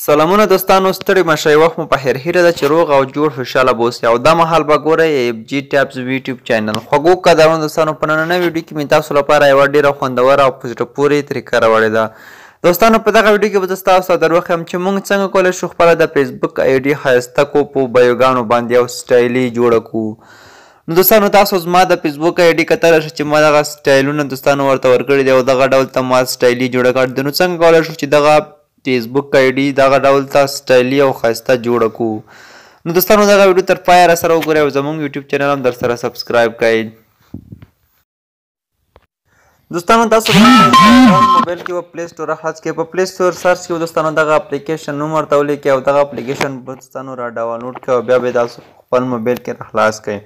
سلامونه دوستانو، ستړي مه شئ. وخت مو په خیر. هیله ده چې روغ او جوړ خوشحاله به اوسئ. او دا مهال به ګورئ اف جي ټاپس یوټیوب چینل. خوږو قدرمنو دوستانو، په نننۍ ویډیو کې مې تاسو لپاره یوه ډېره خوندوره او په زړه پورې طریقه راوړې ده. دوستانو، په دغه ویډیو کې به زه ستاسو سره در وښیم چې موږ څنګه کولی شو خپله د فیسبوک آی ډي ښایسته کو په بیوګانو باندې او سټایلي جوړه کړو. نو دوستانو، تاسو زما د فیسبوک آی ډي کتلی شئ چې ما دغه سټایلونه دوستانو ورته ورکړي دي او دغه ډول ته ما سټایلي جوړه کړې ده. نو څنګه کولی شو چې دغه فیسبوک آی ډي دغه ډول ته سټایلي او ښایسته جوړه کړو؟ نو دوستانو، دغه ویډیو تر پایه را سره وګورئ او زموږ یوټیوب چینل هم در سره سبسکرایب کړئ. دوستانو، تاسو موبایل کې په پلی سټور خلاص کړئ، په پلی سټور سرچ کې دوستانو دغه اپلیکیشن نوم ورته ولیکئ او دغه اپلیکیشن دوستانو را ډاونلوډ کړئ او بیا به تاسو خپل موبایل کې راخلاص کړئ.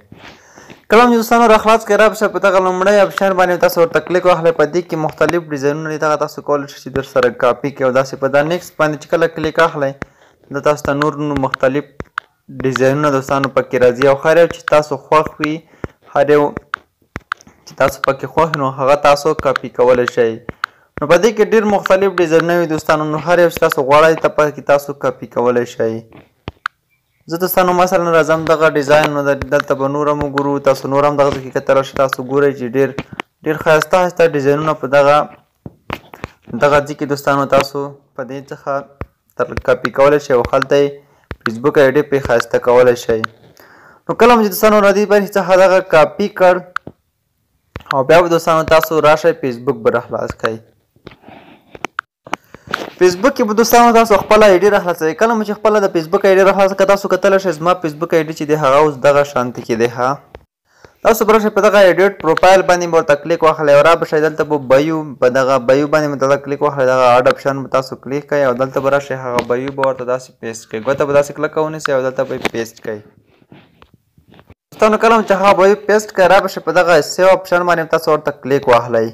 کله چې دوستانو راخلاص کړئ، رابشه په دغه لومړی اپشن باندې تاسو ورته کلیک واخلئ. په دې کې مختلف ډیزاینونه دي، دغه تاسو کولی شئ چې در سره کاپي کړئ او داسې په دا نیکسټ باندې چې کله کلیک اخلئ، دا تاسو ته نور نور مختلف ډیزاینونه دوستانو پکې راځي او هر یو چې تاسو خوښ وي، هر یو چې تاسو پکې خوښ، نو هغه تاسو کاپي کولی شئ. نو په دې کې ډېر مختلف ډیزاینونه وي دوستانو، نو هر یو چې تاسو غواړئ ته پکې تاسو کاپي کولی شئ. زه دوستانو مثلا راځم دغه ډیزاین، نو دلته به نور هم وګورو. تاسو نور هم دغه ځای کې کتلی شئ. تاسو ګورئ چې ډېر ډېر ښایسته ښایسته ډیزاینونه په دغه دغه ځای کې دوستانو تاسو په دې څخه تر کاپي کولی شئ او هلته یې فیسبوک آی ډي پرې ښایسته کولی شئ. نو کله چې دوستانو له دې برخې څخه دغه کاپي کړ او بیا به دوستانو تاسو راشئ، فیسبوک به راخلاص کړئ. فیسبوک کې به دوستانو تاسو خپله آی ډي راخلاصوئ. کله مو چې خپله د فیسبوک آی ډي راخلاصه کړه، تاسو کتلی شئ زما فیسبوک آی ډي چې دی هغه اوس دغه شانتې کې دی. ښه، تاسو به راشئ په دغه ایډیټ پروفایل باندې به ورته کلیک واخلئ او را به شئ دلته به بیو، په دغه بیو باندې به دغه کلیک واخلئ. دغه اډ اپشن به تاسو کلیک کړئ او دلته به راشئ، هغه بیو به ورته داسې پیسټ کړئ. ګوته به داسې کلکه ونیسئ او دلته به یې پیسټ کړئ. دوستانو، کله چې هغه بیو پیسټ کړئ، را به شئ په دغه سیو اپشن باندې تاسو ورته کلیک واخلئ.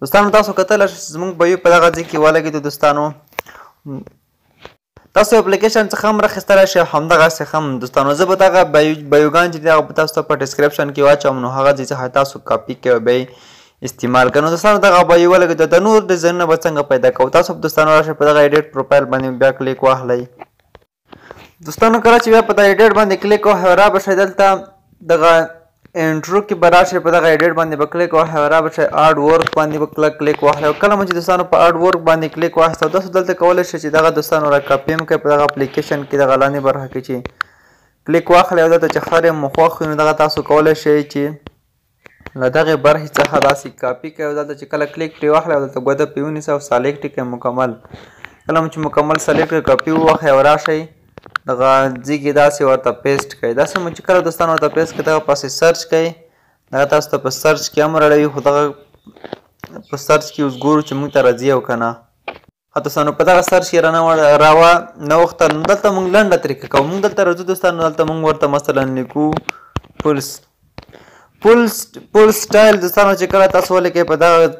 دوستانو، تاسو کتلی شئ چې زموږ بیو په دغه ځای کې ولګېدو. دوستانو، تاسو اپلیکیشن څخه هم راخیستلی شئ، همدغسې هم دوستانو زه به دغه بیوګان چې دي هغه به تاسو ته په ډسکرپشن کې واچوم، نو هغه ځای څخه تاسو کاپي کړئ او بیا یې استعمال کړئ. نو دوستانو، دغه بیو ولګېدو. د نور ډیزاینونه به څنګه پیدا کوو؟ تاسو دوستانو راشئ په دغه ایډیټ پروفایل باندې بیا کلیک واخلئ. دوستانو، کله چې بیا په دغه ایډیټ باندې کلیک ووهئ، را به شئ دلته دغه انټرو کې به راشئ، په دغه ایډیټ باندې به کلیک ووهئ، را به شئ آرټ ورک باندې به کلک کلیک واخلئ. او کله مو چې دوستانو په آرټ ورک باندې کلیک واخیست، تاسو دلته کولی شئ چې دغه دوستانو را کاپي هم کړئ. په دغه اپلیکیشن کې دغه لاندې برخه کې چې کلیک واخلئ او دلته چې هر یو مو خوښ وي، نو دغه تاسو کولی شئ چې له دغې برخې څخه داسې کاپي کړئ او دلته چې کله کلیک پرې واخلئ او دلته ګوته پرې ونیسئ او سلیکټ یې کړئ مکمل. کله مو چې مکمل سلیکټ کړئ، کاپي ووهئ او راشئ دغه ځای کې داسې ورته پیسټ کړئ. داسې مو چې کله دوستانو ورته پیسټ کړئ، دغه پسې سرچ کړئ. دغه تاسو ته په سرچ کې هم راړوي، خو دغه په سرچ کې اوس ګورو چې موږ ته راځي او که نه. ښه دوستانو، په دغه سرچ کې راوه نه وختل. نو دلته موږ لنډه طریقه کوو. موږ دلته راځو دوستانو، دلته موږ ورته مثلا لیکو پول سټایل. دوستانو، چې کله تاسو ولیکئ،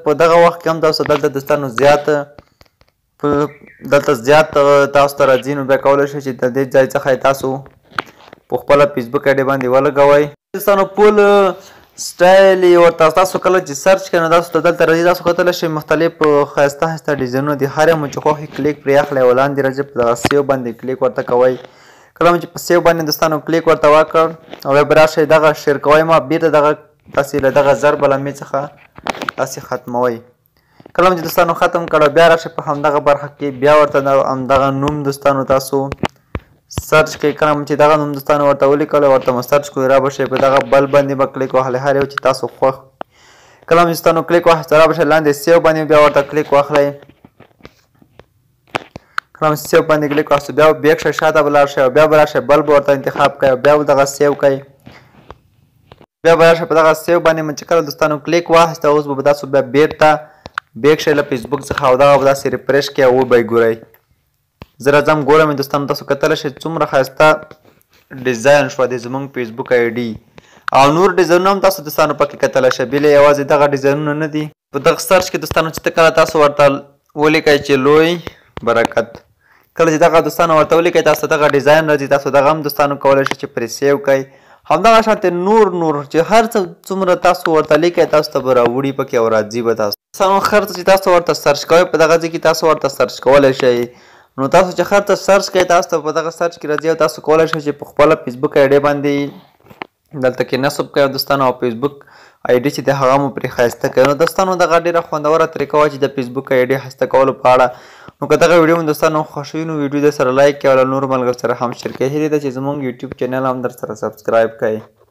په دغه وخت کې هم تاسو دلته دوستانو زیات دلته زیات تاسو ته راځي. نو بیا کولی شئ چې د دې ځای څخه تاسو په خپله فیسبوک آی ډي باندې ولګوئ. دوستانو، پول سټایل ورته تاسو کله چې سرچ کړئ، نو تاسو ته دلته راځي. تاسو کتلی شئ مختلف ښایسته ښایسته ډیزاینونه دي. هر یو مو چې خوښ وي کلیک پرې اخلئ او لاندې راځي، په دغه سیو باندې کلیک ورته کوئ. کله مو چې په سیو باندې دوستانو کلیک ورته وکړ او بیا به راشئ دغه شیر کوئ، ما بیرته دغه تاسې له دغه ضرب علامې څخه تاسې ختموئ. کله چې دوستانو ختم کړو، بیا راشئ په همدغه برخه کې بیا ورته همدغه نوم دوستانو تاسو سرچ کړئ. کله چې دغه نوم دوستانو ورته ولیکل، ورته مو سرچ کړئ، را به شئ په دغه بل باندې به کلیک واخلئ، هر یو چې تاسو خوښ. کله چې دوستانو کلیک واخیست، را به شئ لاندې سیو باندې بیا ورته کلیک واخلئ. کله چې سیو باندې کلیک واخیست، بیا بیک شئ، شاته به لاړ شئ او بیا به راشئ بل به ورته انتخاب کړئ او بیا به دغه سیو کړئ. بیا به راشئ په دغه سیو باندې مو چې کله دوستانو کلیک واخیست، اوس به تاسو بیا بیرته بیک شئ له فیسبوک څخه او دغه به داسې ریفرش کړئ او وبه یې ګورئ. زه راځم ګورم. دوستانو، تاسو کتلی شئ څومره ښایسته ډیزاین شوه د زموږ فیسبوک آی ډي او نور ډیزاینونه هم تاسو دوستانو پکې کتلی شئ، بېله یوازې دغه ډیزاینونه نه دي. په دغه سرچ کې دوستانو چې کله تاسو ورته ولیکئ چې لوی برکت، کله چې دغه دوستانو ورته ولیکئ، تاسو دغه ډیزاین راځي. تاسو دغه هم دوستانو کولی شئ چې پرې سیو کړئ. همدغه شانتې نور نور چې هر څه څومره تاسو ورته لیکئ، تاسو ته به راوړي پکې او راځي به. تاسو هر څه چې تاسو ورته سرچ کوئ، په دغه ځای کې تاسو ورته سرچ کولی شئ. نو تاسو چې هر څه search کړئ، تاسو ته په دغه search کې راځي او تاسو کولای شئ چې په خپله فیسبوک ID باندې دلته کې نصب کړئ دوستانو، او فیسبوک ID چې د هغه مو پرې ښایسته کړئ. نو دوستانو، دغه ډېره خوندوره طریقه وه چې د فیسبوک ID ښایسته کولو په اړه. نو که دغه ویډیو مو دوستانو خوښ وي، نو ویډیو در سره like کړئ او له نورو ملګرو سره هم share کړئ. هیله ده چې زموږ یوټیوب channel هم در سره subscribe کړئ.